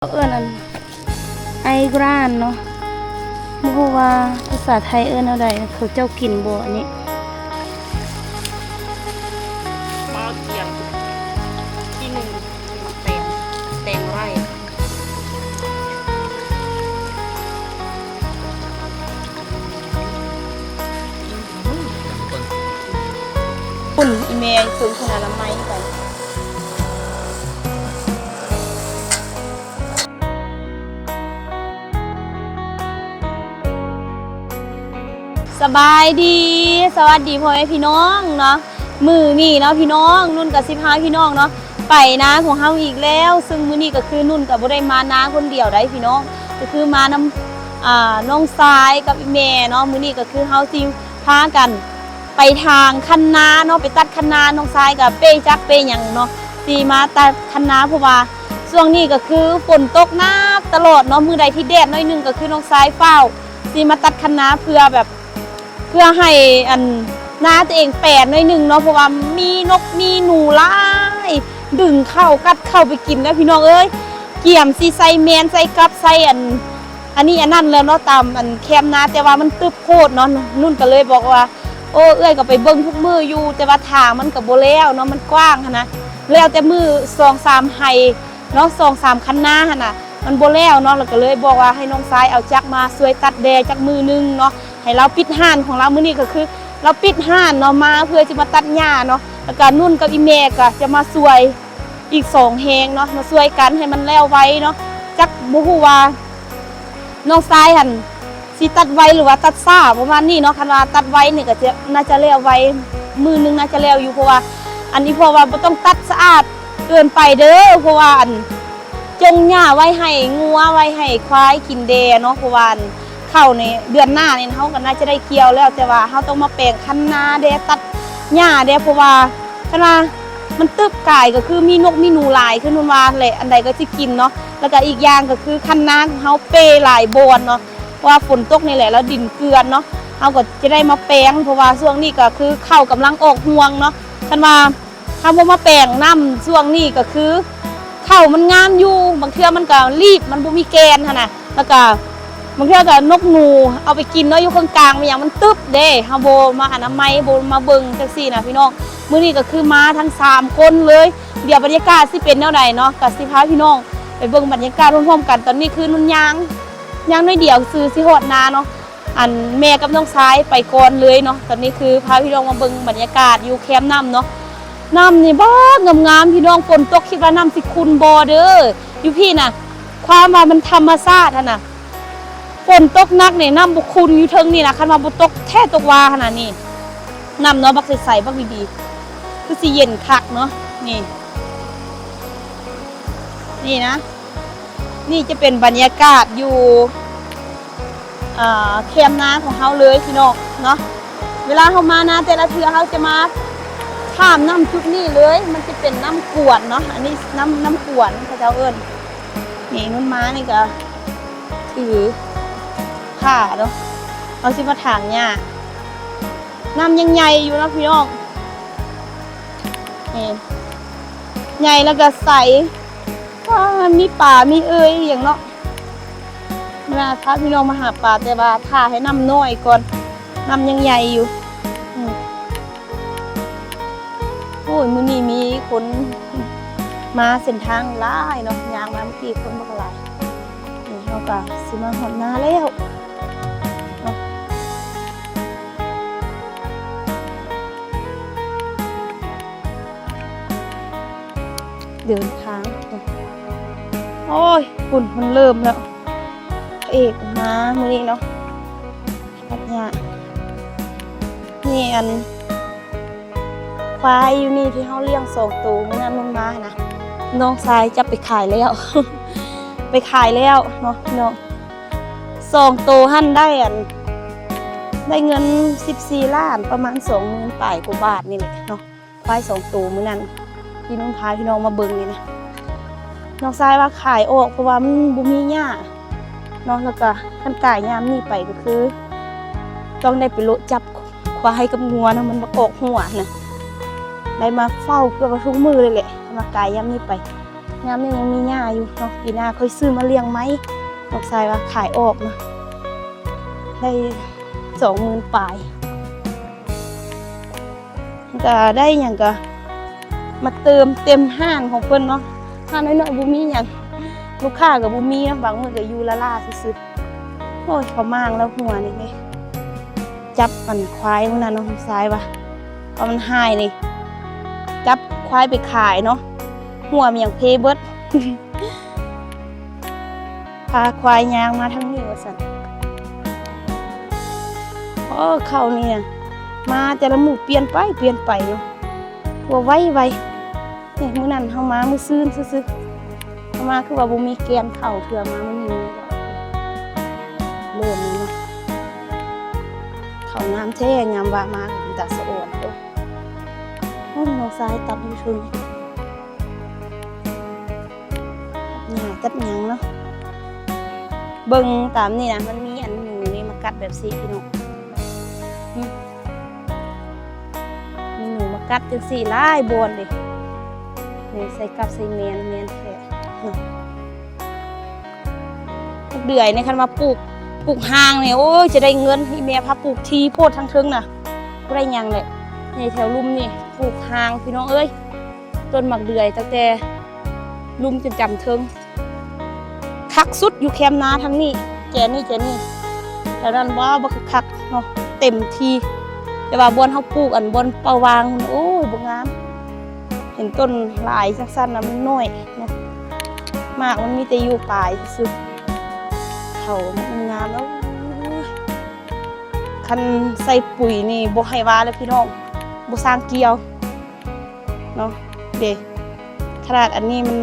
ເອີ້ນອັນ ໄອກຣານເນາະ ບໍ່ຮູ້ວ່າພາສາໄທເອີ້ນແນວໃດ ເຂົາເຈົ້າກິນບໍ່ອັນນີ້. ໝໍ້ກຽມ ທີໜຶ່ງ ແຕງ ແຕງໄຮ່ ພຸ້ນ ອີ່ແມ່ເພິ່ນ ອະນາໄມໄປ. ສະບາຍດີ ສະຫວັດດີພໍ່ແມ່ພີ່ນ້ອງເນາະ. ມື້ນີ້ເນາະພີ່ນ້ອງ ນຸ່ນກໍຊິພາພີ່ນ້ອງເນາະ ໄປນາຂອງເຮົາອີກແລ້ວ. ເຊິ່ງມື້ນີ້ກໍຄືນຸ່ນກໍບໍ່ໄດ້ມານາຄົນດຽວໃດພີ່ນ້ອງ ກໍຄືມານຳ ອ່າ ນ້ອງຊາຍກັບອີ່ແມ່ເນາະ. ມື້ນີ້ກໍຄືເຮົາຊິພາກັນ ໄປຖາງຄັນນາເນາະ ໄປຕັດຄັນນາ. ນ້ອງຊາຍກໍເປ້ຈັກເປ້ຫຍັງເນາະ ຊິມາຕັດຄັນນາ ເພາະວ່າຊ່ວງນີ້ກໍຄືຝົນຕົກໜັກຕະຫຼອດເນາະ. ມື້ໃດທີ່ແດດໜ້ອຍໜຶ່ງກໍຄືນ້ອງຊາຍຟ້າວຊິມາຕັດຄັນນາ ເພື່ອແບບ ເພື່ອໃຫ້ອັນນາຕົວເອງແປນໜ້ອຍໜຶ່ງເນາະ ເພາະວ່າມີນົກມີໜູຫຼາຍ ດຶງເຂົ້າ ກັດເຂົ້າໄປກິນແລ້ວພີ່ນ້ອງເອີຍ. ກຽມຊິໃສ່ແມນ ໃສ່ກັບ ໃສ່ອັນ ອັນນີ້ອັນນັ້ນແລ້ວເນາະ ຕາມອັນແຄມນາ ແຕ່ວ່າມັນຕຶບໂພດເນາະ. ນຸ່ນກໍເລີຍບອກວ່າ ໂອ້ ເອື້ອຍກໍໄປເບິ່ງທຸກມື້ຢູ່ ແຕ່ວ່າຖາງມັນກໍບໍ່ແລ້ວເນາະ ມັນກວ້າງຫັ້ນນະ ແລ້ວແຕ່ມື້ສອງສາມໄຮ່ເນາະ ສອງສາມຄັນນາຫັ້ນນະ ມັນບໍ່ແລ້ວເນາະ. ແລ້ວກໍເລີຍບອກວ່າໃຫ້ນ້ອງຊາຍເອົາຈັກມາຊ່ວຍຕັດແດ່ຈັກມື້ໜຶ່ງເນາະ ໃຫ້ລາວປິດຮ້ານຂອງລາວ. ມື້ນີ້ກໍຄືລາວປິດຮ້ານເນາະ ມາເພື່ອຊິມາຕັດຫຍ້າເນາະ. ແລ້ວກໍນຸ່ນກັບອີ່ແມ່ກໍຈະມາຊ່ວຍ ອີກສອງແຮງເນາະ ມາຊ່ວຍກັນໃຫ້ມັນແລ້ວໄວເນາະ. ຈັກບໍ່ຮູ້ວ່ານ້ອງຊາຍຫັ້ນຊິຕັດໄວ ຫຼືວ່າຕັດຊ້າ ປະມານນີ້ເນາະ. ຄັນວ່າຕັດໄວນີ້ກໍຈະ ໜ້າຈະແລ້ວໄວ ມື້ໜຶ່ງໜ້າຈະແລ້ວຢູ່ ເພາະວ່າອັນນີ້ ເພາະວ່າບໍ່ຕ້ອງຕັດສະອາດເກີນໄປເດີ ເພາະວ່າອັນ ຈົ່ງຫຍ້າໄວ້ໃຫ້ງົວ ໄວ້ໃຫ້ຄວາຍກິນແດ່ເນາະ. ເພາະວ່າອັນ ເຂົ້າໃນເດືອນໜ້ານີ້ເຮົາກໍໜ້າຈະໄດ້ກ່ຽວແລ້ວ ແຕ່ວ່າເຮົາຕ້ອງມາແປງຄັນນາແດ່ ຕັດຫຍ້າແດ່ ເພາະວ່າຄັນວ່າມັນຕຶບກາຍກໍຄືມີນົກມີໜູຫຼາຍ ຄືນຸ່ນວ່າແຫຼະ ອັນໃດກໍຊິກິນເນາະ. ແລ້ວກໍອີກຢ່າງກໍຄືຄັນນາຂອງເຮົາເປ້ຫຼາຍບ່ອນເນາະ ເພາະວ່າຝົນຕົກນີ້ແຫຼະ ແລ້ວດິນເຈື່ອນເນາະ ເຮົາກໍຈະໄດ້ມາແປງ ເພາະວ່າຊ່ວງນີ້ກໍຄືເຂົ້າກຳລັງອອກຮວງເນາະ. ຄັນວ່າ ຖ້າບໍ່ມາແປງນ້ຳຊ່ວງນີ້ກໍຄືເຂົ້າມັນງາມຢູ່ ບາງເທື່ອມັນກໍລີບ ມັນບໍ່ມີແກ່ນຫັ້ນນະ ແລ້ວກໍບາງເທື່ອກໍນົກໜູເອົາໄປກິນເນາະ ຢູ່ເຄິ່ງກາງ ມັນຫຍັງ ມັນຕຶບເດ້ ເຮົາບໍ່ມາອະນາໄມ ບໍ່ມາເບິ່ງຈັ່ງຊີ້ນະພີ່ນ້ອງ. ມື້ນີ້ກໍຄືມາທັງສາມຄົນເລີຍ ດຽວບັນຍາກາດຊິເປັນແນວໃດເນາະ ກໍຊິພາພີ່ນ້ອງໄປເບິ່ງບັນຍາກາດພ້ອມໆກັນ. ຕອນນີ້ຄືນຸ່ນຍ່າງ ຍ່າງໜ້ອຍດຽວຊື່ ຊິຮອດນາເນາະ. ອັນແມ່ກັບນ້ອງຊາຍໄປກ່ອນເລີຍເນາະ. ຕອນນີ້ຄືພາພີ່ນ້ອງມາເບິ່ງບັນຍາກາດຢູ່ແຄມນ້ຳເນາະ. ນ້ຳນີ້ບັກງາມໆ ພີ່ນ້ອງ ຝົນຕົກຄິດວ່ານ້ຳຊິຂຸ່ນບໍ່ເດີ. ຢູ່ພີ້ນະ ຄວາມວ່າມັນທຳມະຊາດຫັ້ນນະ ຝົນຕົກໜັກນີ້ນ້ຳບໍ່ຂຸ່ນຢູ່ເທິງນີ້ນະ. ຄັນວ່າບໍ່ຕົກແທ້ຕົກວ່າຫັ້ນນະ ນີ້ນ້ຳເນາະ ບັກໃສໆ ບັກດີໆ ຄືຊິເຢັນຄັກເນາະ. ນີ້ ນີ້ນະ ນີ້ຈະເປັນບັນຍາກາດຢູ່ ເອີ ແຄມນາຂອງເຮົາເລີຍພີ່ນ້ອງເນາະ. ເວລາເຮົາມານາແຕ່ລະເທື່ອ ເຮົາຈະມາຂ້າມນ້ຳຈຸດນີ້ເລີຍ ມັນຈະເປັນນ້ຳກວນເນາະ. ອັນນີ້ນ້ຳ ນ້ຳກວນເຂົາເຈົ້າເອີ້ນ. ນີ້ນຸ່ນມານີ້ກໍຖືຜ້າເນາະ ເຮົາຊິມາຖາງຫຍ້າ. ນ້ຳຍັງໃຫຍ່ຢູ່ເນາະພີ່ນ້ອງ ນີ້ ໃຫຍ່ແລ້ວກໍໃສ ວ້າ ມີປາມີເອີ່ຍຫຍັງເນາະ. ມື້ໜ້າພາພີ່ນ້ອງມາຫາປາ ແຕ່ວ່າຖ້າໃຫ້ນ້ຳນ້ອຍກ່ອນ ນ້ຳຍັງໃຫຍ່ຢູ່. ອືມ ໂອ້ຍ ມື້ນີ້ມີຄົນມາເສັ້ນທາງຫຼາຍເນາະ ຍ່າງມາເມື່ອກີ້ຄົນບັກຫຼາຍ. ນີ້ເຮົາກໍຊິມາຮອດນາແລ້ວເນາະ ເດີນທາງ. ໂອ້ຍ ຝຸ່ນ ມັນເລີ່ມແລ້ວ ພະເອກມາມື້ນີ້ເນາະ ຕັດຫຍ້າ. ນີ້ອັນ ຄວາຍຢູ່ນີ້ທີ່ເຮົາລ້ຽງສອງໂຕ ມື້ນັ້ນມັນມານະ ນ້ອງຊາຍຈັບໄປຂາຍແລ້ວ ໄປຂາຍແລ້ວເນາະພີ່ນ້ອງ. ສອງໂຕຫັ້ນໄດ້ອັນ ໄດ້ເງິນສິບສີ່ລ້ານ ປະມານສອງໝື່ນປາຍກວ່າບາດນີ້ແຫຼະເນາະ ຄວາຍສອງໂຕມື້ນັ້ນ ທີ່ນຸ່ນພາພີ່ນ້ອງມາເບິ່ງນີ້ນະ. ນ້ອງຊາຍວ່າຂາຍອອກ ເພາະວ່າມັນບໍ່ມີຫຍ້າເນາະ ແລ້ວກໍຄັນກາຍຍາມນີ້ໄປກໍຄືຕ້ອງໄດ້ໄປໂລະຈັບ ຄວາຍກັບງົວນະ ມັນບໍ່ອອກຫົວນະ ໄດ້ມາເຝົ້າເກືອບວ່າທຸກມື້ເລີຍແຫຼະ ມາກາຍຍາມນີ້ໄປ. ຍາມນີ້ຍັງມີຫຍ້າຢູ່ເນາະ ປີໜ້າຄ່ອຍຊື້ມາລ້ຽງໃໝ່. ນ້ອງຊາຍວ່າຂາຍອອກເນາະ ໄດ້ສອງໝື່ນປາຍ ກະໄດ້ຫຍັງກະມາເຕີມເຕັມຮ້ານຂອງເພິ່ນເນາະ. ຮ້ານນ້ອຍໆບໍ່ມີຫຍັງ ລູກຄ້າກະບໍ່ມີເນາະ ບາງມື້ກະຢູ່ລ້າໆຊື່ໆ. ໂອ້ຍ ເຂົາມ້າງແລ້ວຫົວນີ້ເດ້ ຈັບອັນຄວາຍມື້ນັ້ນເນາະ ນ້ອງຊາຍວ່າ ເພາະມັນຫາຍນີ້ ຈັບຄວາຍໄປຂາຍເນາະ ຫົວມັນຫຍັງເພເບິດ. ພາຄວາຍຍ່າງມາທາງນີ້ວ່າຊັ້ນ. ໂອ້ ເຂົ້ານີ້ນະ ມາແຕ່ລະມື້ປ່ຽນໄປປ່ຽນໄປເນາະ ວ່າໄວໆ. ນີ້ມື້ນັ້ນເຮົາມາມື້ຊືນຊື່ໆ ເຮົາມາຄືວ່າບໍ່ມີແກນເຂົ້າເທື່ອ ມາມື້ນີ້ເລີ່ມເນາະ. ເຂົ້າງາມແທ້ ຍາມວ່າມາກໍເປັນຕາສະອອນ. ໂອ້ ນ້ອງຊາຍຕັດຢູ່ເທິງ ຫຍ້າຕັດຫຍັງເນາະ. ເບິ່ງຕາມນີ້ນະ ມັນມີອັນໜູນີ້ມາກັດແບບຊີ້ພີ່ນ້ອງ ມີໜູມາກັດຈັ່ງຊີ້ຫຼາຍບ່ອນເດ້. ນີ້ໃສ່ກັບໃສ່ແມນ ແມນແທ້ເນາະ. ຜັກເດືອຍນີ້ ຄັນວ່າປູກ ປູກຮ່າງນີ້ ໂອ້ຍ ຈະໄດ້ເງິນ. ອີ່ແມ່ພາປູກຖີ່ໂພດທາງເທິງນະ ບໍ່ໄດ້ຫຍັງແຫຼະ. ນີ້ແຖວລຸ່ມນີ້ ປູກຮ່າງ ພີ່ນ້ອງເອີຍ. ຕົ້ນໝາກເດືອຍຕັ້ງແຕ່ລຸ່ມຈົນຈຳເທິງ ຄັກສຸດຢູ່ແຄມນາທາງນີ້ ແຈນີ້ ແຈນີ້. ແຖວນັ້ນ ວ້າວ ບໍ່ຄືຄັກເນາະ ເຕັມທີ່. ແຕ່ວ່າບ່ອນເຮົາປູກ ອັນບ່ອນເປົ່າວ່າງ ໂອ້ຍ ບໍ່ງາມ. ເຫັນຕົ້ນຫຼາຍຈັ່ງຊັ້ນນະ ມັນນ້ອຍເນາະ ໝາກມັນມີແຕ່ຢູ່ປາຍຊື່ໆ. ເຂົາມັນງາມແລ້ວ ໂອ້ຍ ຄັນໃສ່ປຸ໋ຍນີ້ບໍ່ໃຫ້ວ່າເລີຍພີ່ນ້ອງ ບໍ່ຊ່າງກ່ຽວເນາະ. ເດ້ ຂະໜາດອັນນີ້ມັນ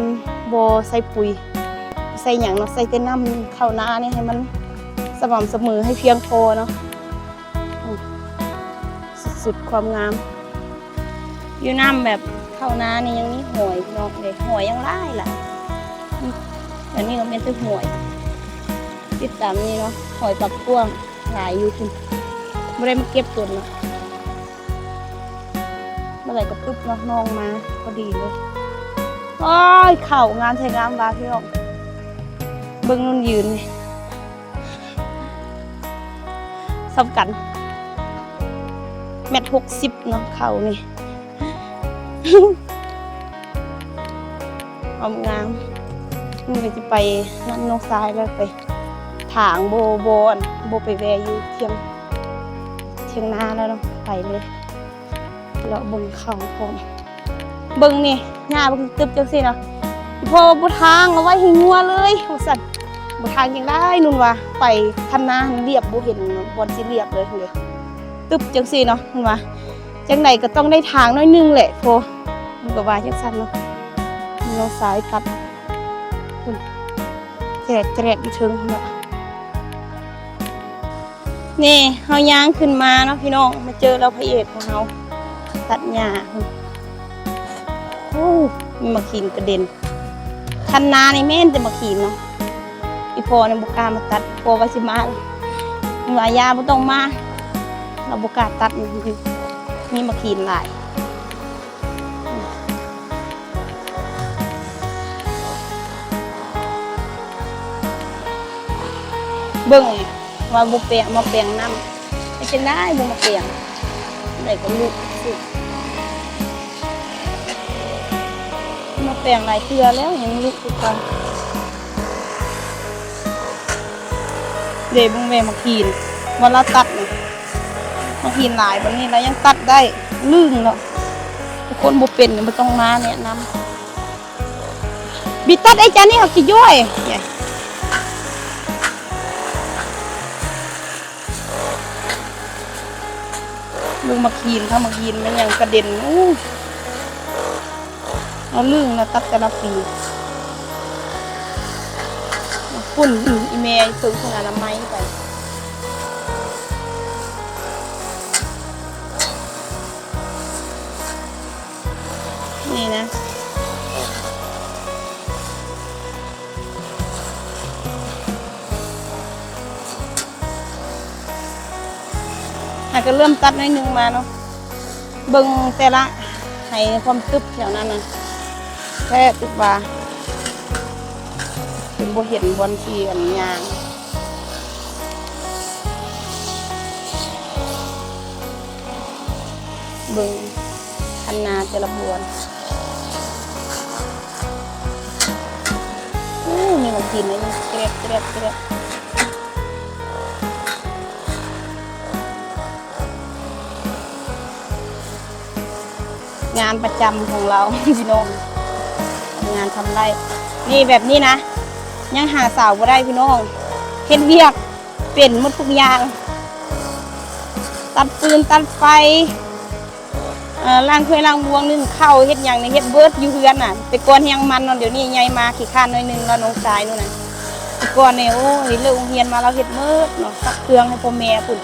ບໍ່ໃສ່ປຸ໋ຍ ບໍ່ໃສ່ຫຍັງເນາະ ໃສ່ແຕ່ນ້ຳເຂົ້ານານີ້ໃຫ້ມັນສະໝ່ຳສະເໝີ ໃຫ້ພຽງພໍເນາະ. ອືມ ສຸດໆຄວາມງາມ. ຢູ່ນ້ຳແບບເຂົ້ານານີ້ຍັງມີຫອຍພີ່ນ້ອງເດ້ ຫອຍຍັງຫຼາຍລະ. ອືມ ອັນນີ້ກໍແມ່ນແຕ່ຫອຍ ຕິດຕາມນີ້ເນາະ ຫອຍປາກກວ້າງຫຼາຍຢູ່ພຸ້ນ ບໍ່ໄດ້ມາເກັບດົນເນາະ. ເມື່ອໃດກໍຕຶບເນາະ ນ້ອງມາພໍດີເລີຍ. ໂອ້ຍ ເຂົ້າງາມແທ້ງາມວ່າພີ່ນ້ອງ ເບິ່ງນຸ່ນຢືນນີ້ ສ່ຳກັນ ແມັດຫົກສິບເນາະ ເຂົ້ານີ້ ຄວາມງາມ. ມື້ນີ້ຊິໄປນຳນ້ອງຊາຍແລ້ວ ໄປຖາງ ບໍ່ ບໍ່ ບໍ່ໄປແວ່ຢູ່ຖຽງ ຖຽງນາແລ້ວເນາະ ໄປເລີຍ ເລາະເບິ່ງເຂົ້າພ້ອມ. ເບິ່ງນີ້ ຫຍ້າບັກຕຶບຈັ່ງຊີ້ນະ ອີ່ພໍ່ບໍ່ຖາງ ເອົາໄວ້ໃຫ້ງົວເລີຍວ່າຊັ້ນ. ບໍ່ຖາງຈັ່ງໃດ ນຸ່ນວ່າ ໄປຄັນນາຫັ້ນລຽບ ບໍ່ເຫັນບ່ອນຊິລຽບເລີຍ ຕຶບຈັ່ງຊີ້ເນາະ ນຸ່ນວ່າ. ຈັ່ງໃດກໍຕ້ອງໄດ້ທາງໜ້ອຍໜຶ່ງແຫຼະ ໂພ ມັນກໍວ່າຈັ່ງຊັ້ນເນາະ. ນ້ອງຊາຍຕັດ ພຸ້ນ ແຈດແຈດຢູ່ເທິງພຸ້ນແຫຼະ. ນີ້ເຮົາຍ່າງຂຶ້ນມາເນາະພີ່ນ້ອງ ມາເຈີແລ້ວພະເອກຂອງເຮົາ ຕັດຫຍ້າພຸ້ນ. ໂອ້ ມີໝາກຫີນກະເດັນ. ຄັນນານີ້ແມ່ນແຕ່ໝາກຫີນເນາະ. ອີ່ພໍ່ນີ້ບໍ່ກ້າມາຕັດ ພໍ່ວ່າຊິມາ ວ່າຢ່າ ບໍ່ຕ້ອງມາ ລາວບໍ່ກ້າຕັດ ມີໝາກຫີນຫຼາຍ. ເບິ່ງວ່າບໍ່ແປງ ມາແປງນ້ຳ ເຮັດຈັ່ງໃດບໍ່ມາແປງ ໄດ້ກໍລຸກຊິ ມາແປງຫຼາຍເທື່ອແລ້ວ ຍັງລຸຄືເກົ່າ. ເດ້ ເບິ່ງແມ່ໝາກຫີນ ວ່າລາວຕັດນີ້ ໝາກຫີນຫຼາຍ ບັດນີ້ລາວຍັງຕັດໄດ້ ລຶ້ງເນາະ. ຄົນບໍ່ເປັນນີ້ບໍ່ຕ້ອງມາແນະນຳ. ບິດຕັດໄອ້ຈານນີ້ເຮົາຊິຍ້ອຍ. ເບິ່ງໝາກຫີນ ຖ້າໝາກຫີນມັນຫຍັງກະເດັນ. ໂອ້ ເອົາລຶ້ງນະ ຕັດແຕ່ລະປີ. ພຸ້ນ ອີ່ແມ່ເພິ່ງເພິ່ນອະນາໄມໄປ. ນີ້ນະ ຫາກະເລີ່ມຕັດໜ້ອຍໜຶ່ງມາເນາະ. ເບິ່ງແຕ່ລະໄຫຄວາມຕຶບແຖວນັ້ນນະ ແທ້ຕຶກວ່າ ບໍ່ເຫັນບ່ອນທີ່ອັນຍ່າງ ເບິ່ງຄັນນາແຕ່ລະບ່ອນ. ໂອ້ ມີໝາກກິນເລີຍ ແກຣບ ແກຣບ ແກຣບ. ງານປະຈຳຂອງລາວ ພີ່ນ້ອງ ງານທຳໄຮ່. ນີ້ ແບບນີ້ນະ ຍັງຫາສາວບໍ່ໄດ້ພີ່ນ້ອງ ເຮັດວຽກເປັນໝົດທຸກຢ່າງ ຕັດຟືນຕັດໄຟ ເອີ ລ້າງຖ້ວຍລ້າງບ່ວງ ໜຶ້ງເຂົ້າ ເຮັດຫຍັງນີ້ເຮັດເບິດຢູ່ເຮືອນນະ. ແຕ່ກ່ອນແຮງໝັ່ນເນາະ ດຽວນີ້ໃຫຍ່ມາຂີ້ຄ້ານໜ້ອຍໜຶ່ງ ລາວນ້ອງຊາຍໂນ່ນນະ. ແຕ່ກ່ອນນີ້ ໂອ້ຍ ເລີກໂຮງຮຽນມາລາວເຮັດໝົດເນາະ ຊັກເຄື່ອງໃຫ້ພໍ່ແມ່ພຸ້ນ.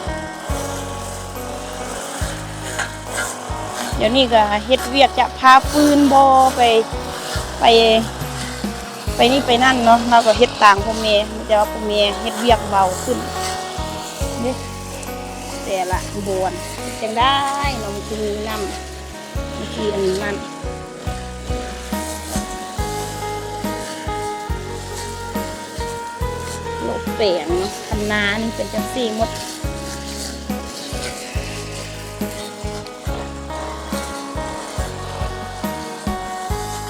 ດຽວນີ້ກໍເຮັດວຽກ ຈະພາຟືນບໍ່ ໄປ ໄປ ໄປນີ້ໄປນັ້ນເນາະ ລາວກໍເຮັດຕາມພໍ່ແມ່ ມີແຕ່ວ່າພໍ່ແມ່ເຮັດວຽກເບົາຂຶ້ນເດ້. ແຕ່ລະບ່ອນເຮັດຈັ່ງໃດເນາະ ມັນຄືມີນ້ຳ ມັນຄືອັນນັ້ນ ໂລກແປງເນາະ ຄັນນານີ້ເປັນຈັ່ງຊີ້ໝົດ.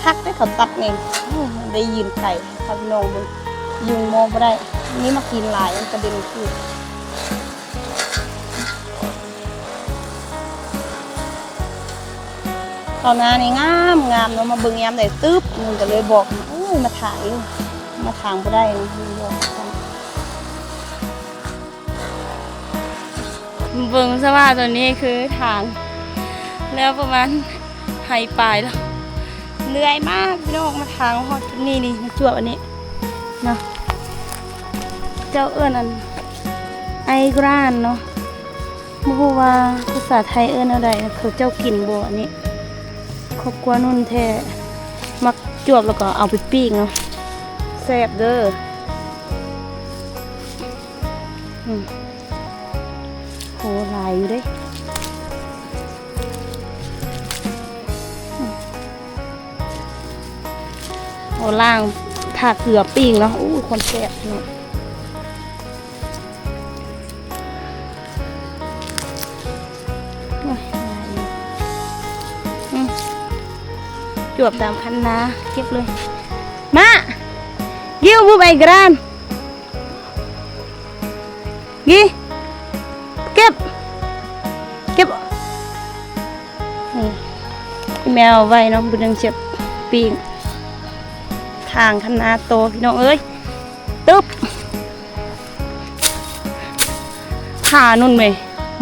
ຄັກເດ້ເຂົາຕັດນີ້ ໂອ້ ໄດ້ຢືນໄກ ພາພີ່ນ້ອງເບິ່ງ ຢືນມອງບໍ່ໄດ້ ມີໝາກຫີນຫຼາຍ ມັນກະເດັນຄື ເຂົ້ານານີ້ງາມໆເນາະ ມາເບິ່ງຍາມໃດຕຶບ ມັນກະເລີຍບອກ ໂອ້ຍ ມາຖາງຢູ່ ມາຖາງບໍ່ໄດ້ ມັນບອກ. ເບິ່ງຊະວ່າ ຕອນນີ້ຄືຖາງແລ້ວປະມານໄຮ່ປາຍແລ້ວ ເມື່ອຍມາກພີ່ນ້ອງ ມາຖາງຮອດຈຸດນີ້ນີ້ ມາຈວບອັນນີ້ເນາະ ເຈົ້າເອີ້ນອັນ ໄອກຣານເນາະ ບໍ່ຮູ້ວ່າພາສາໄທເອີ້ນແນວໃດ ເຂົາເຈົ້າກິນບໍ່ອັນນີ້ ຄອບຄົວນຸ່ນແທ້ ມັກຈວບແລ້ວກໍເອົາໄປປີ້ງເນາະ ແຊບເດີ້. ອືມ ໂອ້ ຫຼາຍຢູ່ເດ້ ອືມ ໂອ້ ລ້າງ ທາເກືອປີ້ງເນາະ ໂອ້ ຄວາມແຊບເນາະ. ໂອ້ຍ ອືມ ຈວບຕາມຄັນນາ ເກັບເລີຍ ມາ ກິວ ບູບ ໄອກຣານ ກິ ເກັບ ເກັບ ນີ້ ອີ່ແມ່ເອົາໄວ້ເນາະ ມື້ໜຶ່ງຊິປີ້ງ ຖາງຄັນນາໂຕ ພີ່ນ້ອງເອີຍ ຕຶບ. ຜານຸ່ນເມ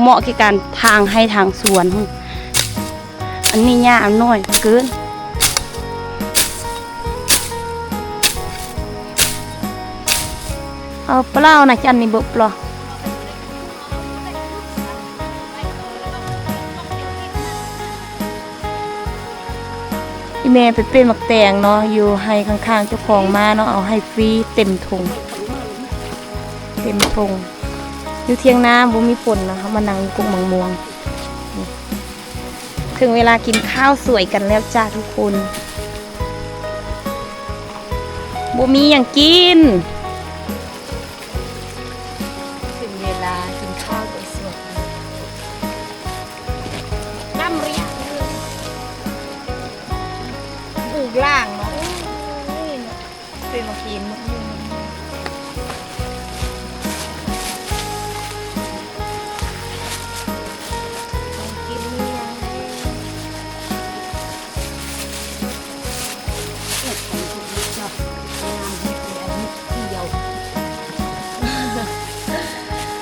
ເໝາະແກ່ການຖາງໄຮ່ຖາງສວນ ອັນນີ້ຫຍ້າອັນນ້ອຍເກີນ ເອົາປະລາວນະ ຈັນນີ້ເບີປະລາວ. ອີ່ແມ່ໄປເປັນໝາກແຕງເນາະ ຢູ່ໄຮ່ຂ້າງໆເຈົ້າຂອງມາເນາະ ເອົາໃຫ້ຟຣີເຕັມຖົງ ເຕັມຖົງ ຢູ່ຖຽງນາບໍ່ມີຝົນນະ ເຮົາມານັ່ງຢູ່ກົກໝາກມ່ວງ. ເຖິງເວລາກິນຂ້າວສວຍກັນແລ້ວຈ້າທຸກຄົນ ບໍ່ມີຫຍັງກິນ. ເຖິງເວລາກິນຂ້າວສວຍໆ ນ້ຳລຽນຢູ່ ປູກລ້າງເນາະ ໂອ້ຍເນາະ ເປັນໝາກຫີນໝາກຍຸ່ງ ຂອງກິນມີຫຍັງແດ່? ເ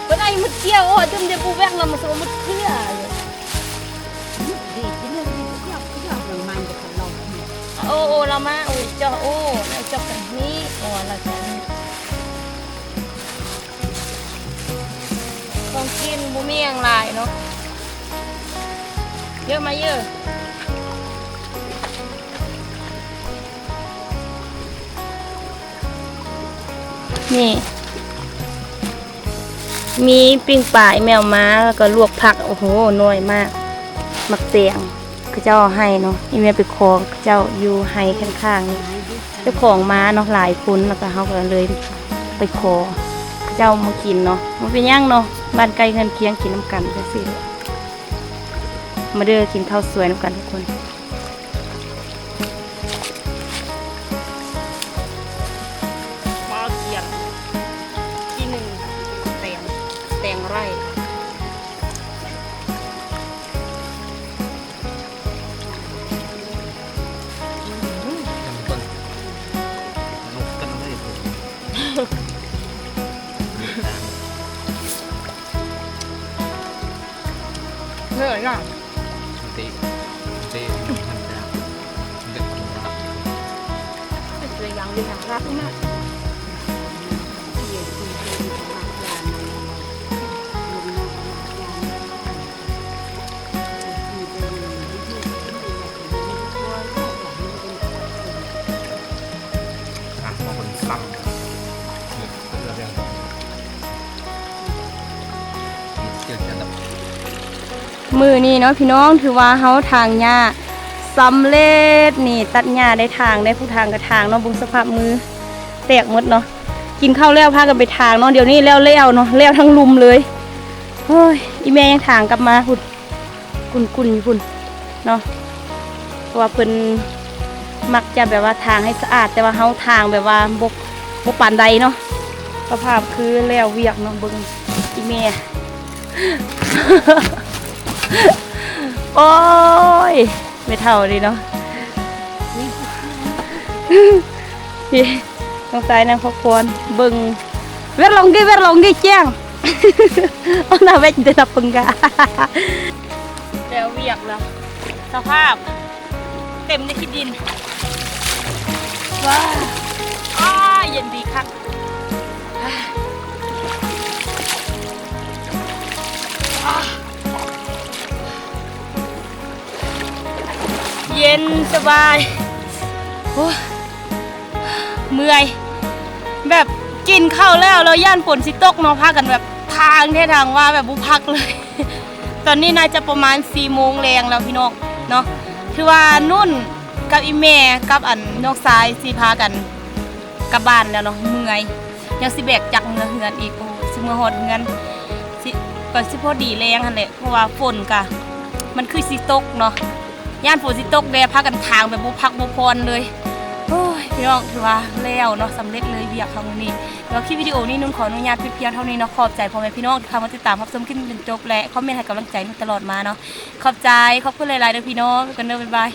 ພິ່ນໄດ້ໝົດກ່ຽວ ໂອ້ ຈົນໄດ້ຜູ້ແວ່ງລຳມາສວມໝົດເທື່ອ. ໂອ້ ໂອ້ ລາວມາ ໂອ້ ເຈົ້າ ໂອ້ ລາວເຈົ້າກັນນີ້ ໂອ້ ລາວຈັນ ຂອງກິນບໍ່ມີຫຍັງຫຼາຍເນາະ ເຢີມາເຢີ ນີ້ ມີປີ້ງປາ ອີ່ແມ່ເອົາມາ ແລ້ວກໍລວກຜັກ ໂອ້ໂຫ ນ້ອຍມາກ ໝາກແຕງ ຂ ເຈົ້າໃຫ້ເນາະ ອີແມ່ໄປຂໍເຈົ້າຢູ່ໄຮ່ຂ້າງໆນີ້ ເຈົ້າຂອງມາເນາະ ຫຼາຍຄົນ ແລ້ວກໍເຮົາກໍເລີຍໄປຂໍເຈົ້າມາກິນເນາະ. ບໍ່ເປັນຫຍັງເນາະ ບ້ານໃກ້ເຮືອນຄຽງ ກິນນຳກັນຈັ່ງຊີ້. ມາເດີ ກິນເຂົ້າສວຍນຳກັນທຸກຄົນ. ໝໍ້ກຽງ ທີໜຶ່ງ ແຕງ ແຕງໄຮ້. ເອີຍ ເດ ເດ ອ່ະ ເອົາເບິ່ງຊ້ຳ ມື້ນີ້ເນາະພີ່ນ້ອງ ຖືວ່າເຮົາຖາງຫຍ້າສຳເລັດນີ້ ຕັດຫຍ້າໄດ້ ຖາງໄດ້ ຜູ້ຖາງກໍຖາງເນາະ. ເບິ່ງສະພາບມືແຕກໝົດເນາະ. ກິນເຂົ້າແລ້ວພາກັນໄປຖາງເນາະ. ດຽວນີ້ແລ້ວໆເນາະ ແລ້ວທັງລຸ່ມເລີຍ. ໂອ້ຍ ອີແມ່ຍັງຖາງກັບມາພຸ້ນ ກຸ້ນໆຢູ່ພຸ້ນເນາະ ເພາະວ່າເພິ່ນມັກຈະແບບວ່າຖາງໃຫ້ສະອາດ ແຕ່ວ່າເຮົາຖາງແບບວ່າບໍ່ ບໍ່ປານໃດເນາະ. ສະພາບຄືແລ້ວວຽກເນາະ ເບິ່ງອີແມ່ ໂອ້ຍ ແມ່ເຖົ້ານີ້ເນາະ ນ້ອງຊາຍນາງພັກຜ່ອນ ເບິ່ງ ເວດລົງກີ ເວດລົງກີ ຈຽງ ເອົາໜ້າແວດເດີ ນັບເບິ່ງກະ ແລ້ວວຽກແລ້ວ ສະພາບເຕັມໃນຂີ້ດິນ. ວ້າ ອ້າ ເຢັນດີຄັກ ເຢັນສະບາຍ ໂອ້ ເມື່ອຍ ແບບກິນເຂົ້າແລ້ວ ແລ້ວຢ້ານຝົນຊິຕົກເນາະ ພາກັນແບບຖາງແທ້ຖາງວ່າ ແບບບໍ່ພັກເລີຍ. ຕອນນີ້ໜ້າຈະປະມານສີ່ໂມງແລງແລ້ວພີ່ນ້ອງເນາະ ຖືວ່ານຸ່ນກັບອີ່ແມ່ກັບອັນນ້ອງຊາຍຊິພາກັນກັບບ້ານແລ້ວເນາະ ເມື່ອຍ ຍັງຊິແບກຈັກເມືອເຮືອນອີກ. ໂອ້ ຊິເມືອຮອດເຮືອນ ຊິ ກໍຊິພໍດີແລງຫັ້ນແຫຼະ ເພາະວ່າຝົນກະມັນຄືຊິຕົກເນາະ ຢ້ານຝົນຊິຕົກແດ່ ພາກັນຖາງແບບບໍ່ພັກບໍ່ຜ່ອນເລີຍ. ໂອ້ຍ ພີ່ນ້ອງ ຖືວ່າແລ້ວເນາະ ສຳເລັດເລີຍວຽກເຮົາມື້ນີ້. ແລ້ວຄລິບວິດີໂອນີ້ນຸ່ນຂໍອະນຸຍາດປິດພຽງເທົ່ານີ້ເນາະ. ຂອບໃຈພໍ່ແມ່ພີ່ນ້ອງທີ່ເຂົ້າມາຕິດຕາມຮັບຊົມຄລິບຈົນຈົບ ແລະ ຄອມເມັນໃຫ້ກຳລັງໃຈນຸ່ນຕະຫຼອດມາເນາະ. ຂອບໃຈ ຂອບຄຸນຫຼາຍໆເດີພີ່ນ້ອງ ກັນເດີ ບາຍບາຍ.